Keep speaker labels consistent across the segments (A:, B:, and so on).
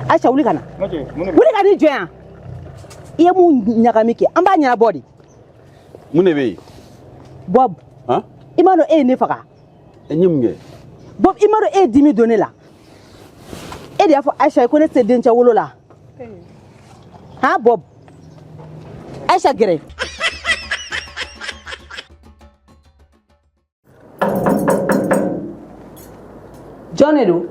A: Aisha, wuli ka na. Wuli ka n'i jɔ yan. I ye mun ɲagami kɛ, an b'a ɲɛnabɔ de.
B: Mun de bɛ yen?
A: Bob.
B: Han?
A: I m'a dɔn e ye ne faga.
B: N ye mun kɛ?
A: Bob, i m'a dɔn e ye dimi don ne la. E de y'a fɔ Aisha ye ko ne tɛ se dencɛ wolo la. Han Bob? Aisha, gɛrɛ. Jɔn de don?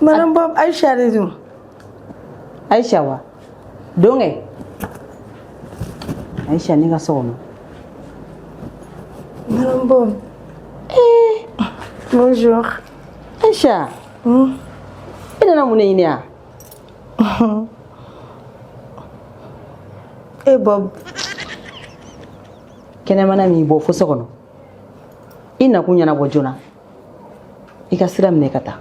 C: Madame Bob, Aïcha de don.
A: Aïcha wa? Don kɛ. Aïcha, ne ka so kɔnɔ.
C: Madame Bob. Eh, bonjour.
A: Aïcha. I nana mun de ɲini yan?
C: Eh Bob.
A: Kɛnɛmana m'i bɔ fo so kɔnɔ. I nakun ɲɛnabɔ joona. I ka sira minɛ ka taa.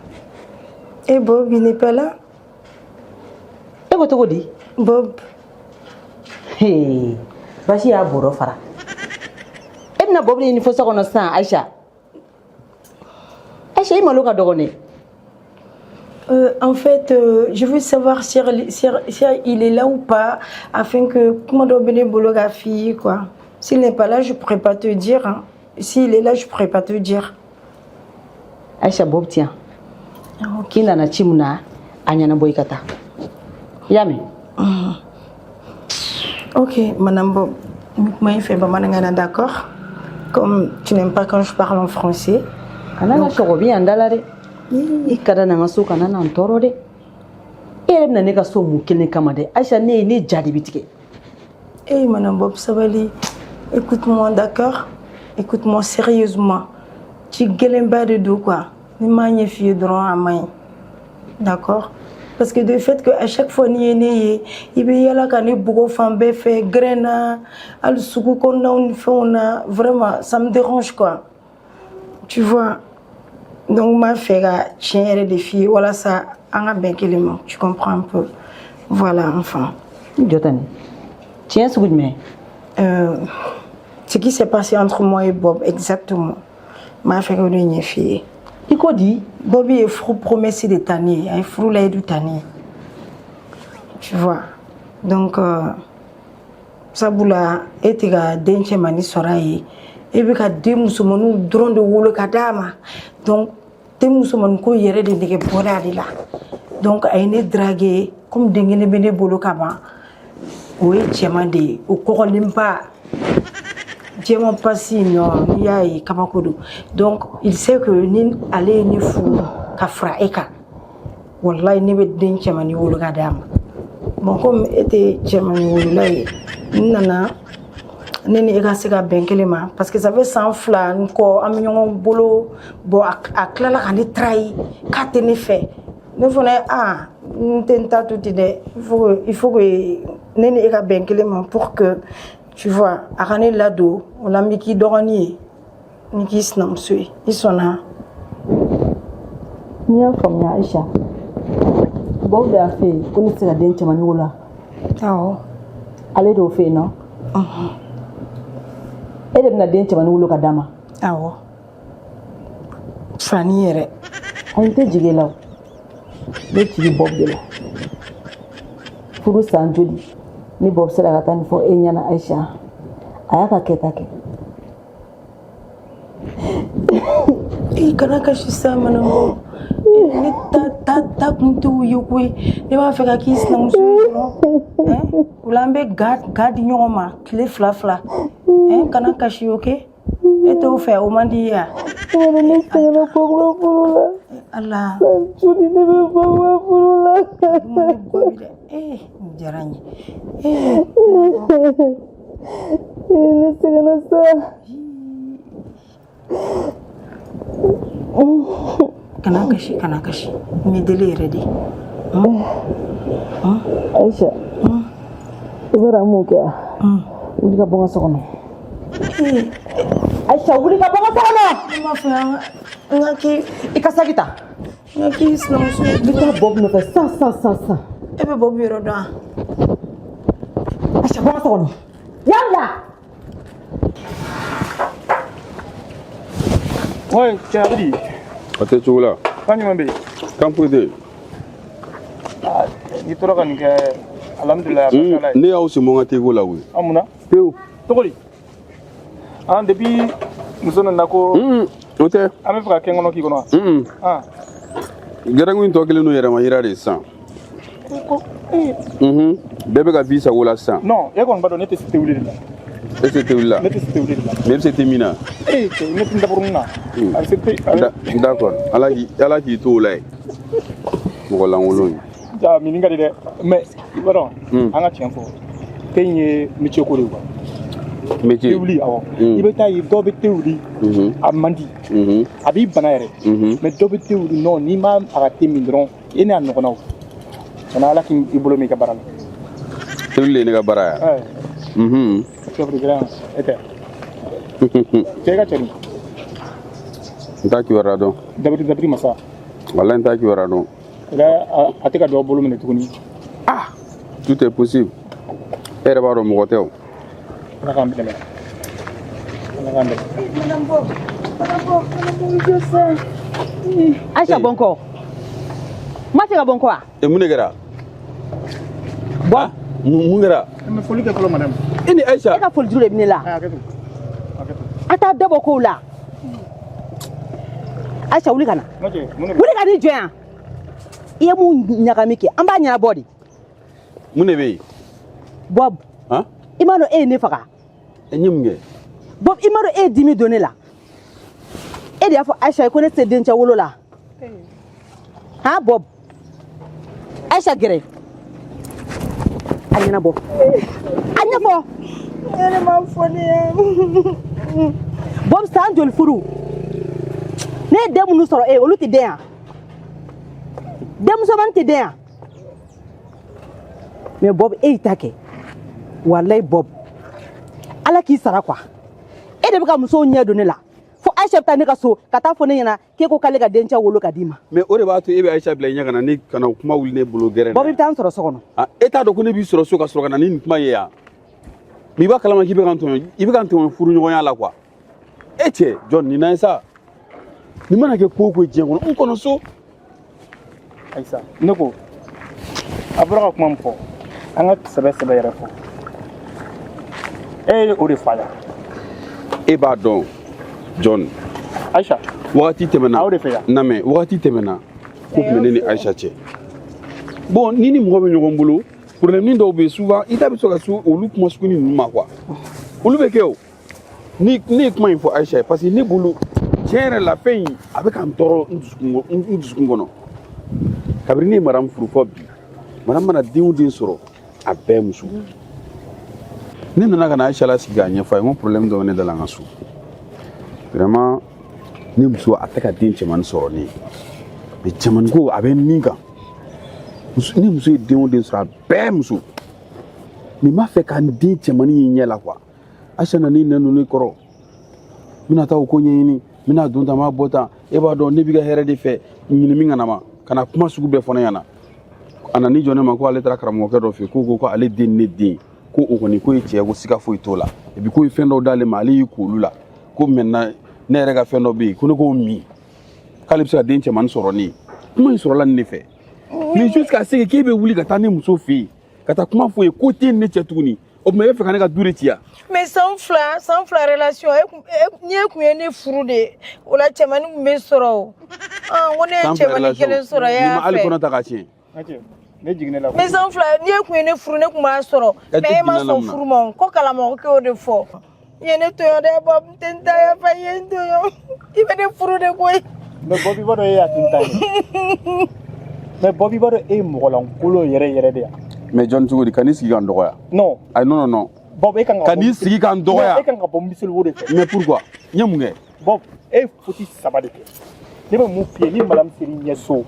C: Eh Bob, il n'est pas là?
A: E ko cogo di?
C: Bob.
A: Hey, basi y'a bɔrɔ fara. E bɛna Bob de ɲini fo so kɔnɔ sisan, Aïcha. Aïcha, i malo ka dɔgɔn dɛ.
C: En fait, je veux savoir si il est là ou pas, afin que kuma dɔ bɛ ne bolo k'a f'i ye, quoi. S'il n'est pas là, je pourrais pas te dire. Hein. S'il est là, je pourrais pas te dire.
A: Aïcha, Bob tiens. K'i nana ci mun na, a ɲɛnabɔ, i ka taa. I y'a mɛn?
C: Ok, Madame Bob, moi, il fait bamanankan, d'accord? Comme tu n'aimes pas quand je parle en français.
A: Kana na sɔgɔbi yan da la dɛ. I kana na n ka so, kana na n tɔɔrɔ dɛ. E yɛrɛ bɛna ne ka so mun kelen kama dɛ? Aïcha, ne ye ne ja de bɛ tigɛ.
C: Eh, Madame Bob sabali, écoute-moi, d'accord? Écoute-moi sérieusement. Ci gɛlɛnba de don, quoi. Ni m'a ɲɛf'i ye dɔrɔn, a man ɲi. D'accord? Parce que de fait que à chaque fois n'i ye ne ye, i bɛ yala ka ne bugɔ fan bɛɛ fɛ, gɛrɛn na, hali sugu kɔnɔnaw ni fɛnw na, vraiment, ça me dérange, quoi. Tu vois? Donc n b'a fɛ ka tiɲɛ yɛrɛ de f'i ye walasa an ka bɛn kelen ma. Tu comprends un peu? Voilà, enfin.
A: I jɔ tan nin. Tiɲɛ sugu jumɛn?
C: Ce qui s'est passé entre moi et Bob, exactement. N b'a fɛ k'o de ɲɛf'i ye.
A: I ko di?
C: Bob ye furu promesse de ta ne ye, a ye furu layidu ta ne ye. Tu vois? Donc, sabula e tɛ ka den cɛmannin sɔrɔ a ye, e bɛ ka den musomaninw dɔrɔn de wolo ka d'a ma. Donc, den musomanin ko yɛrɛ de nege bɔra ale la. Donc, a ye ne draguer comme den kelen bɛ ne bolo ka ban. O ye cɛman de ye, o kɔgɔlenba. Jɛman pasi non, n'i y'a ye kabako don. Donc, il sait que ni ale ye ne furu ka fara e kan, wallahi ne bɛ den cɛmannin wolo ka d'a ma. Bon, comme e tɛ cɛmannin wolola ye, n nana ne ni e ka se ka bɛn kelen ma, parce que ça fait san 2 ni kɔ an bɛ ɲɔgɔn bolo. Bon, a tilala ka ne trahi k'a tɛ ne fɛ. Ne fana, ah, n tɛ n ta to ten dɛ. Il faut que ne ni e ka bɛn kelen ma pour que, tu vois, a ka ne ladon o la, n bɛ k'i dɔgɔnin ye, n bɛ k'i sinamuso ye. I sɔnna?
A: N'i y'a faamuya, Aïcha, Bob de y'a fɛ yen ko ne tɛ se ka den cɛmannin wolo wa?
C: Awɔ.
A: Ale de y'o fɛ yen nɔ. E de bɛna den cɛmannin wolo ka d'a ma?
C: Awɔ, fani yɛrɛ.
A: Ayi, n tɛ jigin e la o. N bɛ jigin Bob de la. Furu san joli ni Bob sera ka taa nin fɔ e ɲɛna, Aïcha? A y'a ka kɛta kɛ.
C: I kana kasi sa, Madame Bob. Ne ta kun t'o ye koyi. Ne b'a fɛ ka k'i sinamuso ye dɔrɔn. O la an bɛ ga di ɲɔgɔn ma tile fila fila. Kana kasi, ok? E t'o fɛ, o man di i ye wa?
A: Ne sɛgɛnna Bob ka furu la.
C: Ala.
A: San joli ne bɛ Bob ka furu la?
C: Ma ne bugɔ bi dɛ. Eh, nin diyara n ye. Eh.
A: Ne sɛgɛnna sa.
C: Kana kasi, kana kasi. N bɛ deli yɛrɛ de.
A: Aïcha, i b'a dɔn an m'o kɛ wa? Wuli ka bɔ n ka so kɔnɔ. Aïcha, wuli ka bɔ n ka so kɔnɔ.
C: Ne m'a fɔ n ka k'i
A: I ka saki ta.
C: N ka k'i sinamuso ye.
A: N bɛ taa Bob nɔfɛ san san san san.
C: E bɛ Bob yɔrɔ dɔn wa?
A: Aïcha, bɔ n ka so kɔnɔ. Yala.
D: Ouais, cɛ, a bɛ di?
B: A tɛ cogo la.
D: Kan jumɛn bɛ yen?
B: Kan foyi tɛ yen.
D: N'i tora ka nin kɛ, alhamdulilayi, a bɛ ala ye.
B: Ne y'aw sen bɔ n ka teko la koyi.
D: An munna?
B: Pewu.
D: Cogo di? An depuis muso nana ko
B: O tɛ.
D: An bɛ fɛ ka kɛ n kɔnɔ k'i kɔnɔ wa? Ah.
B: Gɛrɛngu in tɔ kelen don yɛrɛma yira de sisan.
D: Ko ee.
B: Bɛɛ bɛ ka b'i sago la sisan.
D: Non, e kɔni b'a dɔn ne tɛ se tewuli de la.
B: E tɛ tewuli la?
D: Ne tɛ se tewuli de la.
B: Mais e bɛ se te min na?
D: Ee cɛ, ne tɛ n daburunin na. A bɛ se te a bɛ
B: D'accord, ala k'i to o la yen. Mɔgɔ lankolon ye.
D: Ja min ka di dɛ, mais i b'a dɔn, an ka tiɲɛ fɔ, te in ye métier ko de ye quoi.
B: Métier.
D: Tewuli, awɔ. I bɛ taa ye dɔw bɛ te wuli, a man di, a b'i bana yɛrɛ, mais dɔ bɛ te wuli, non, n'i ma a ka te min dɔrɔn, e n'a ɲɔgɔnnaw tiɲɛna, ala k'i bolo min i ka baara la.
B: Tewuli de ye ne ka baara ye.
D: Ɛɛ. Chef de grand e tɛ cɛ, i ka cɛnin.
B: N t'a kibaruya dɔn.
D: Dabiri dabiri masa.
B: Walahi, n t'a kibaruya dɔn.
D: I a tɛ ka dɔ bolo minɛ tuguni.
B: Ah, tout est possible. E yɛrɛ b'a dɔn mɔgɔ tɛ o.
D: Ala k'an dɛmɛ, ala k'an dɛmɛ.
C: Madame Bob, Madame Bob, Madame Bob, jɔ sa.
A: Aïcha, bɔ n kɔ. N ma fɛ ka bɔ n kɔ wa?
B: E, mun de kɛra?
A: Bɔ.
B: Mun kɛra?
D: N bɛ foli kɛ fɔlɔ, madame.
B: E ni Aïcha.
A: E ka foli juru de bɛ ne la.
D: Hakɛ to, hakɛ to.
A: A t'a dabɔ kow la. Aïcha, wuli ka na.
D: N ka cɛ, mun de bɛ?
A: Wuli ka n'i jɔ yan. I ye mun ɲagami kɛ, an b'a ɲɛnabɔ de.
B: Mun de bɛ yen?
A: Bob.
B: Han?
A: I m'a dɔn e ye ne faga.
B: E, n ye mun kɛ?
A: Bob, i m'a dɔn e ye dimi don ne la. E de y'a fɔ Aïcha ye ko ne tɛ se dencɛ wolo la. Han, Bob? Aïcha, gɛrɛ. A ɲɛnabɔ, a ɲɛfɔ.
C: Ne de m'a fɔ ne ye.
A: Bob, san joli furu, ne ye den minnu sɔrɔ e ye, olu tɛ den yan? Denmusomanin tɛ den yan? Mais Bob, e y'i ta kɛ. Walayi Bob, ala k'i sara quoi. E de bɛ ka musow ɲɛ don ne la fo Aïcha bɛ taa ne ka so ka taa fɔ ne ɲɛna k'e ko k'ale ka dencɛ wolo ka d'i ma.
B: Mais o de b'a to e bɛ Aïcha bila i ɲɛ ka na ne ka na kuma wuli ne bolo gɛrɛ.
A: Bob, i bɛ taa n sɔrɔ so kɔnɔ.
B: Ah, e t'a dɔn ko ne b'i sɔrɔ so ka sɔrɔ ka na ni nin kuma ye yan? Mais i b'a kalama k'i bɛ ka n tɔɲɔ, i bɛ ka n tɔɲɔ furuɲɔgɔnya la quoi. E cɛ, jɔn nin na ye sa? Nin mana kɛ ko o ko ye diɲɛ kɔnɔ, n kɔnɔ so.
D: Ayisa, ne ko a bɔra ka kuma min fɔ, an ka sɛbɛ sɛbɛ yɛrɛ fɔ, e ye o de fɔ a la.
B: E b'a dɔn, John.
D: Ayisa.
B: Wagati tɛmɛna.
D: A, o de fɛ yan.
B: Na mɛ, wagati tɛmɛna, ko tun bɛ ne ni Aïcha cɛ. Bon, ni ni mɔgɔ bɛ ɲɔgɔn bolo, problème ni dɔw bɛ yen, souvent i da bɛ se ka se olu kuma sugu ninnu ma quoi. Olu bɛ kɛ o. Ni ne ye kuma in fɔ Aïcha ye, parce que ne bolo, tiɲɛ yɛrɛ la, fɛn in a bɛ ka n tɔɔrɔ n dusukun kɔnɔ. Kabini ne ye madame furu fɔ bi, madame mana den o den sɔrɔ, a bɛɛ muso. Ne nana ka na Aïcha lasigi k'a ɲɛfɔ a ye n ko problème dɔ bɛ ne da la n ka so. Vraiment, ne muso a tɛ ka den cɛmannin sɔrɔ ne ye, mais cɛmannin ko a bɛ min kan, ne muso ye den o den sɔrɔ, a bɛɛ muso. Mais n b'a fɛ ka n den cɛmannin ye ɲɛ la quoi. Aïcha nana i nɛn don ne kɔrɔ, n bɛna taa o ko ɲɛɲini, n bɛna don tan, n b'a bɔ tan. E b'a dɔn ne b'i ka hɛrɛ de fɛ, ɲini min kana ma ka na kuma sugu bɛɛ fɔ ne ɲɛna. A nana i jɔ ne ma ko ale taara karamɔgɔkɛ dɔ fɛ yen, ko ale den ni ne den, ko o kɔni ko ye cɛ, ko siga foyi t'o la. Et puis ko ye fɛn dɔw d'ale ma, ale y'i ko olu la, ko maintenant ne yɛrɛ ka fɛn dɔ bɛ yen, ko ne k'o min, k'ale bɛ se ka den cɛmannin sɔrɔ ne ye. Kuma in sɔrɔla nin de fɛ. Mais jusqu'à ce que k'e bɛ wuli ka taa ne muso fɛ yen ka taa kuma f'o ye ko tɛ ne cɛ tuguni, o tuma e bɛ fɛ ka ne ka du de ci yan?
C: Mais san 2, san 2 relation, e kun ni e kun ye ne furu de, o la cɛmanin kun bɛ sɔrɔ o. Ah, n ko ne ye
B: San 2
C: cɛmanin
B: relation.
C: kelen sɔrɔ e
B: N'i
C: y'a
B: ma hali
C: fɛ.
B: kɔnɔ ta k'a tiɲɛ.
D: N ka cɛ, ne jiginna la.
C: Mais san 2, ni e kun ye ne furu, ne kun b'a sɔrɔ.
B: E
C: Mais e ma
B: jiginna la
C: sɔn
B: mun na?
C: furu ma o, ko kalamɔgɔ y'o de fɔ. I ye ne tɔɲɔ dɛ Bob, n tɛ n ta yafa, i ye n tɔɲɔ. I bɛ ne furu de koyi.
D: Mais Bob, i b'a dɔn e y'a tin tan ye, mais Bob, i b'a dɔn e ye mɔgɔlankolon yɛrɛ yɛrɛ de yan.
B: Mais John, cogo di ka n'i sigi ka n dɔgɔya?
D: Non.
B: Ayi, non, non, non.
D: Bob, e kan ka
B: Ka n'i sigi ka n dɔgɔya.
D: Non, e kan ka bɔ miseliwo de fɛ.
B: Mais pourquoi? N ye mun kɛ?
D: Bob, e ye faute saba de kɛ. Ne bɛ mun f'i ye? Ni madame ser'i ɲɛ so,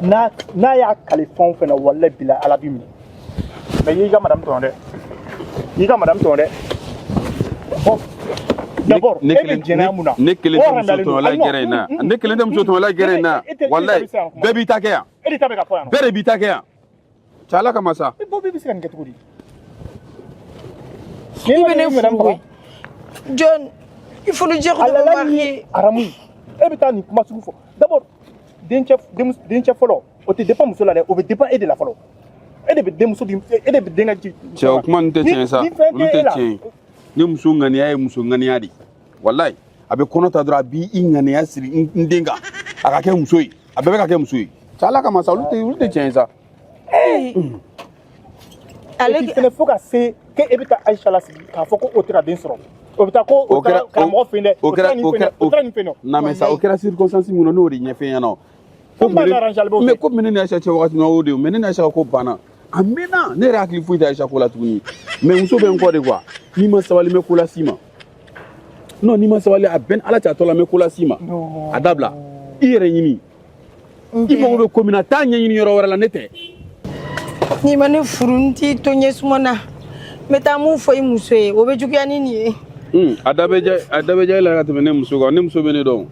D: n'a y'a kale fɛn o fɛn na, walayi bila, ala b'i minɛ. Mais i y'i ka madame tɔɲɔ dɛ, i y'i ka madame tɔɲɔ dɛ, Bob. D'abord,
B: Ne
D: e bɛ
B: kelen
D: jɛnɛya mun na?
B: Ne kelen
D: O
B: tɛ muso
D: haramuyalen don.
B: tɔɲɔla
D: Ayi, non,
B: gɛrɛ in na. Ne kelen tɛ muso tɔɲɔla gɛrɛ in na. Walayi,
D: e tɛ
B: bɛɛ b'i ta kɛ yan.
D: E de ta bɛ ka fɔ yan nɔ.
B: Bɛɛ de b'i ta kɛ yan. Cɛ, ala kama sa.
D: Mais Bob, e bɛ se ka nin kɛ cogo di?
C: I bɛ ne furu koyi. John, il faut lui dire de me
D: Alala ni
C: marier.
D: Haramu, e bɛ taa nin kuma sugu fɔ. D'abord, dencɛ, dencɛ fɔlɔ, o tɛ dépend muso la dɛ, o bɛ dépend e de la fɔlɔ. E de bɛ denmuso di, e de bɛ denkɛ di.
B: Cɛ, o kuma ninnu tɛ tiɲɛ sa.
D: Ni fɛn
B: Olu
D: tɛ e
B: tɛ
D: la.
B: tiɲɛ ye. Ne muso ŋaniya ye muso ŋaniya de ye, walayi. A bɛ kɔnɔ ta dɔrɔn, a b'i i ŋaniya siri n den kan, a ka kɛ muso ye, a bɛɛ bɛ ka kɛ muso ye. Cɛ, ala kama sa, olu tɛ tiɲɛ ye sa.
C: Ale
D: Et puis fɛnɛ, fo ka se k'e bɛ taa Aïcha lasigi k'a fɔ ko o tɛ ka den sɔrɔ, o bɛ taa ko o taara karamɔgɔ fɛ yen dɛ,
B: O
D: o
B: kɛra
D: taara nin
B: o
D: fɛ yen
B: kɛra
D: dɛ, o taara nin fɛ yen nɔ.
B: Na mais sa, o kɛra circonstance min kɔnɔ, n'o de ɲɛfɛ ɲɛna o.
D: Ko min b'a arranger, ale b'o
B: Mais
D: kɛ.
B: ko ne ni Aïcha cɛ wagati min na, o de ye, mais ne ni Aïcha ka ko banna a mɛnna. Ne yɛrɛ hakili foyi tɛ Aïcha ko la tuguni, mais muso bɛ n kɔ de quoi. N'i ma sabali, n bɛ ko las'i ma. Non, n'i ma sabali, a bɛn ala cɛ, a tɔ la, n bɛ ko las'i ma.
D: Non.
B: A dabila, i yɛrɛ ɲini. I mago bɛ ko min na, taa ɲɛɲini yɔrɔ wɛrɛ la, ne tɛ.
C: N'i ma ne furu, n t'i to ɲɛsuma na. N bɛ taa mun fɔ i muso ye, o bɛ juguya ni nin ye.
B: A da bɛ ja, a da bɛ ja e la ka tɛmɛ ne muso kan. Ne muso bɛ ne dɔn,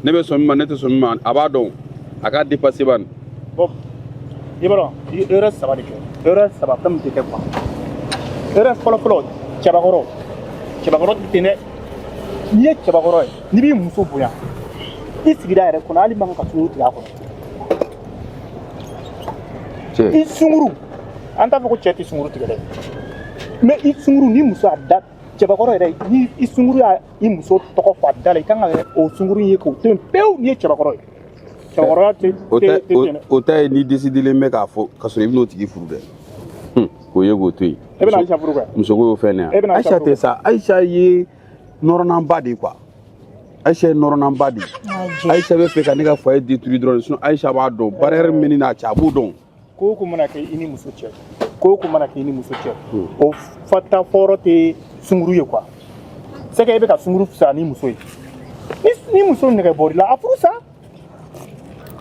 B: ne bɛ sɔn min ma, ne tɛ sɔn min ma, a b'a dɔn. A k'a dépassé ban.
D: Bon, i b'a dɔn, i ye erreur saba de kɛ, erreur saba, fɛn min tɛ kɛ quoi. Erreur fɔlɔ fɔlɔ, cɛbakɔrɔ, cɛbakɔrɔ tɛ ten dɛ. N'i ye cɛbakɔrɔ ye, n'i b'i muso bonya i sigida yɛrɛ kɔnɔ, hali man kan ka sunguru tigɛ a kɔnɔ.
B: Cɛ.
D: I sunguru, an t'a fɔ ko cɛ tɛ sunguru tigɛ dɛ, mais i sunguru ni muso a da, cɛbakɔrɔ yɛrɛ, ni i sunguru y'a i muso tɔgɔ fɔ a da la, i kan ka o sunguru ye k'o to yen pewu. N'i ye cɛbakɔrɔ ye, cɛbakɔrɔya tɛ
B: O
D: tɛ
B: tɛ
D: tɛ ten dɛ.
B: O ta ye n'i décidelen bɛ k'a fɔ ka sɔrɔ i bɛn'o tigi furu dɛ. K'o ye k'o to yen.
D: E bɛna Aïcha furu kɛ?
B: Muso ko y'o fɛn ne
D: E bɛna
B: ye.
D: Aïcha
B: Aïcha
D: furu
B: tɛ
D: kɛ?
B: sa, Aïcha ye nɔrɔnanba de ye quoi. Aïcha ye nɔrɔnanba de ye. Aïcha bɛ fɛ ka ne ka foyer détruire dɔrɔn, sinon Aïcha b'a dɔn barrière min bɛ ne n'a cɛ, a b'o dɔn.
D: Ko o ko mana kɛ i ni muso cɛ, ko o ko mana kɛ i ni muso cɛ, o fata fɔrɔ tɛ sunguru ye quoi. C'est que e bɛ ka sunguru fisaya ni muso ye. Ni muso nɛgɛ bɔr'i la, a furu sa.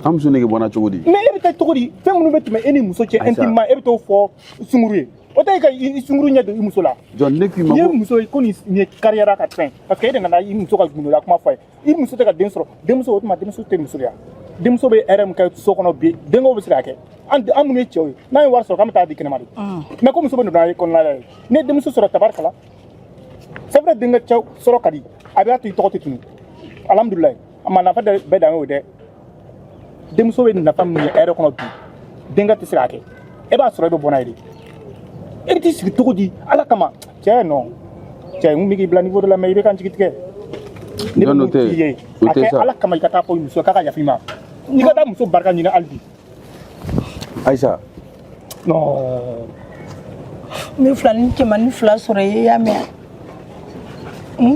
B: An muso nege bɔnna cogo di?
D: Mais e bɛ taa cogo di, fɛn minnu bɛ tɛmɛ e ni muso cɛ
B: Aïcha.
D: intimement, e bɛ t'o fɔ sunguru ye? O tɛ e ka i sunguru ɲɛ don i muso la.
B: Jɔn, ne k'i ma
D: N'i ye
B: ko
D: muso ye ko nin ye carrière ka fɛn, parce que e de nana i muso ka gundola kuma fɔ a ye, i muso tɛ ka den sɔrɔ. Denmuso, o tuma denmuso tɛ muso de ya? Denmuso bɛ hɛrɛ min kɛ so kɔnɔ bi, denkɛw bɛ se k'a kɛ. An minnu ye cɛw ye, n'an ye wari sɔrɔ k'an bɛ taa di kɛnɛma de, mais ko muso bɛ don a ye kɔnɔna la ye. Ne ye denmuso sɔrɔ, tabarikala, c'est vrai, denkɛ cɛ sɔrɔ ka di, a b'a to i tɔgɔ tɛ tunu, alhamdulilayi. A ma nafa bɛɛ dan y'o ye dɛ. Denmuso bɛ nafa min ɲɛ hɛrɛ kɔnɔ bi, denkɛ tɛ se k'a kɛ. E b'a sɔrɔ e bɛ bɔ n'a ye de. E bɛ t'i sigi cogo di, ala kama? Cɛ, non, cɛ, n kun bɛ k'i bila niveau dɔ la, mais i bɛ ka n jigi tigɛ. Ne bɛ
B: Jɔn, o
D: mun
B: tɛ
D: f'i ye?
B: O
D: A
B: tɛ
D: kɛ
B: sa.
D: ala kama, i ka taa fɔ i muso ye k'a ka yafa i ma, i ka taa muso barika ɲini hali bi.
B: Aïcha.
D: Non.
C: N bɛ filanin cɛmannin fila sɔrɔ i ye, i y'a mɛn wa?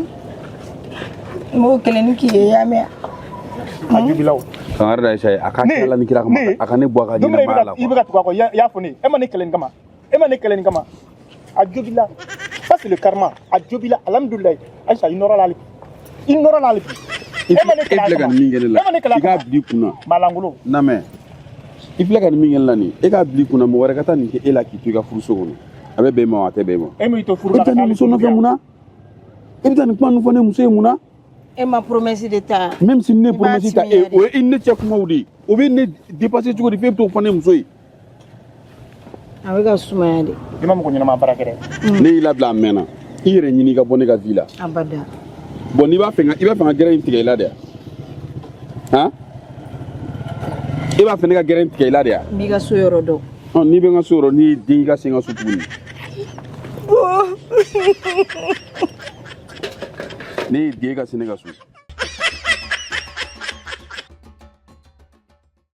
C: N b'o kelenni k'i ye, i y'a mɛn wa?
D: A jubilaw.
B: Kangari da Aïcha ye, a ka kɛ ala ni kira kama, a ka ne bɔ a ka
D: Don min na i bɛ
B: ɲɛnamaya la
D: ka i bɛ
B: quoi.
D: ka tugu a kɔ, i y'a fɔ ne ye, e ma ne kɛlɛ nin kama, e ma ne kɛlɛ nin kama. A jo b'i la, ça c'est le karma. A jo b'i la, alhamdulilayi. Aïcha, i nɔrɔ la hali bi, i nɔrɔ la hali bi.
B: I
D: E ma ne
B: e
D: kɛlɛ a
B: filɛ ka
D: kama,
B: nin min kɛ ne la,
D: e ma ne kɛlɛ a
B: i k'a
D: kama.
B: bila i kunna.
D: Malangolo.
B: Lamɛn, i filɛ ka nin min kɛ ne la nin ye, e k'a bila i kunna, mɔgɔ wɛrɛ ka taa nin kɛ e la k'i to i ka furuso kɔnɔ, a bɛ bɛn i ma wa, a tɛ bɛn i ma?
D: E m'i to furu
B: E
D: la
B: bɛ taa
D: ka
B: nin muso nɔfɛ mun na? E bɛ taa nin kuma ninnu fɔ ne muso ye mun na?
C: E ma promesse de ta.
B: Même si ne
C: I b'a
B: promesse ta e
C: timiya de.
B: o ye i ni ne cɛ kumaw de ye, o bɛ ne dépasser cogo di f'e bɛ t'o fɔ ne muso ye?
C: A bɛ ka sumaya de.
D: I ma mɔgɔ ɲɛnama baara kɛ dɛ.
B: Ne y'i labila a mɛnna, i yɛrɛ ɲini i ka bɔ ne ka vie la.
C: Abada.
B: Bon, n'i b'a fɛ ka i b'a fɛ ka gɛrɛ in tigɛ i la de han, e b'a fɛ ne ka gɛrɛ in tigɛ i la de yan?
C: N b'i ka so yɔrɔ dɔn.
B: Ɔ, n'i bɛ n ka so yɔrɔ, n'i y'i den, i ka se n ka so tuguni. Ne y'i den, i ka se ne ka so.